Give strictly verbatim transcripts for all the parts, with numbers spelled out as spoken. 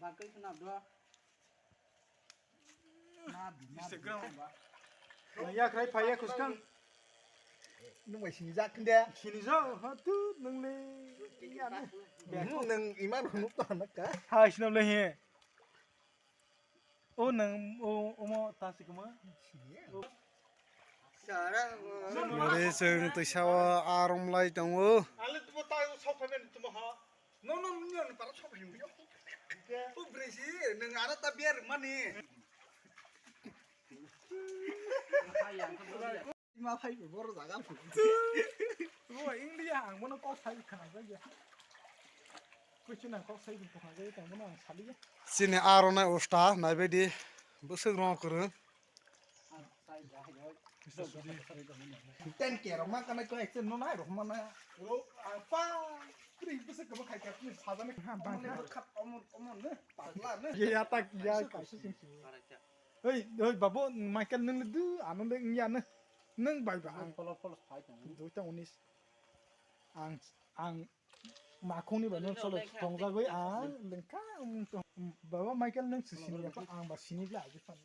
Bakri khna do. Instagram. Yakrai phaiya kuskang. Nung bai sini jak khinde. Sini jak, ha tu nung le. Nung iman nuk to anak ka. Hai sini le he. O nang, o, omo ta sikuma. Mari chwng twisa o arom lai tongo. Ale tumo ta sok phaben tumo ha. No, no, no, no, para sok phaben yo. O bresi, nang ara ta biar mani. Ma phai boro jaga. Bo India ang bono kok sai khana jaya. Kuchuna kok sai khana jaya tang bono ang saliya. Chini aro nai usta nai bedi bwswk rong kwrwng. Ten ke rok ma kana ko ekse no nai rok ma na. Ro apa? Pri bwswk kabo khai ka pri sajani. Ha, bang. Omon omon ne. Patla ne. Ye ya tak ya kaisa sing sing. Hei, hei, babu, Michael, nung le du, ano le ngi ano. Nung bai ba ang. Follow, follow, fight ang. Dui ta unis. Ang, ang, makhung ni ba nung solo tongjagoi ang, lengka, um, to, um, baba Michael nung sisini ya, ang ba sini la, aji fan.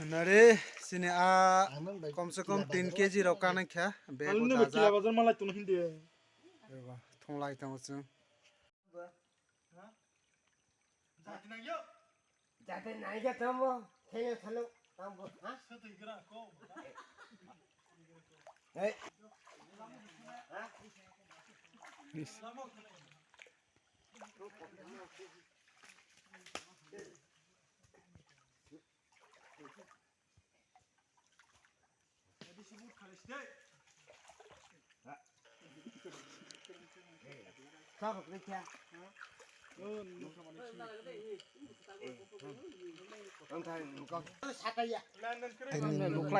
Nare, sini a, kom se kom tin K G rok kanai kha, bag o dajak. Eba, thonglai tongo chwng. Jate nai khe tamo, thelo thelo, tamo, ha? Hey. Ha?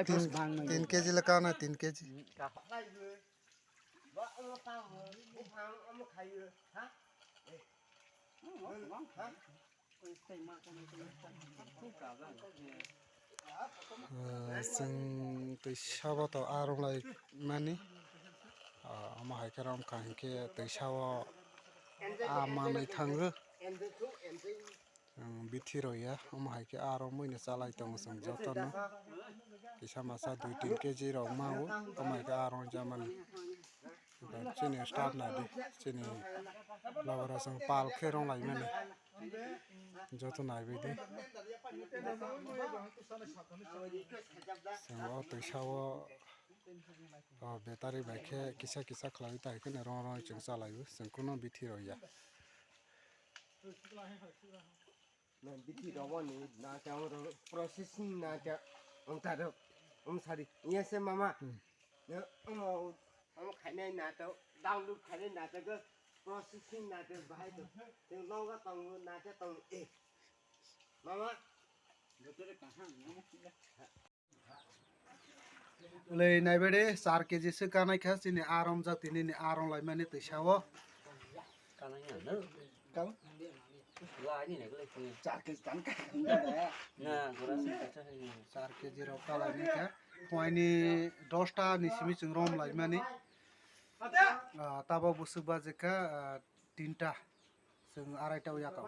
Tin, tin, tin K G le kana, tin K G. Ah, chwng twi sabo to arom lai mani. Ah, omo hai khe rom kha hinkhe twi sabo a manwi thango. Chwng bithi rw ya, omo hai khe arom mui no chalai tongo chwng joto no. Kisa masa dui tin K G rok ma o, omo hai khe arom ja mani. Chini staff nai di, chini logo rok chwng pal khe rong lai mani. Joto nai bai di. Chwng o twi sabo, o, battery bai khe kisa kisa khlai tai khe rong rong chwng chalai o, chwng kuno bithi rw ya. Na bithi rw ni na ta processing na ta ong ta ro ong sari. Yes mama. Hmm. Na amo amo khainai na ta download khainai na ta go processing na ta bahai to. Te logo tong na ta tong e. Mama. Botore kaham. Ulei naibe de, char K G se kanai kha, chini arom jak tini ni arom lai mani twi sao. Kanai ya, no? Kam? Lai ni nai lai. Char K G kan ka. Na, gora se ka cha hai. Char K G rok ka lai ni kha. Phai ni dosta ni simi chwng rom lai mani. Ah, tabo busuk ba je kha, ah, tinta. Chwng arai ta ya ka.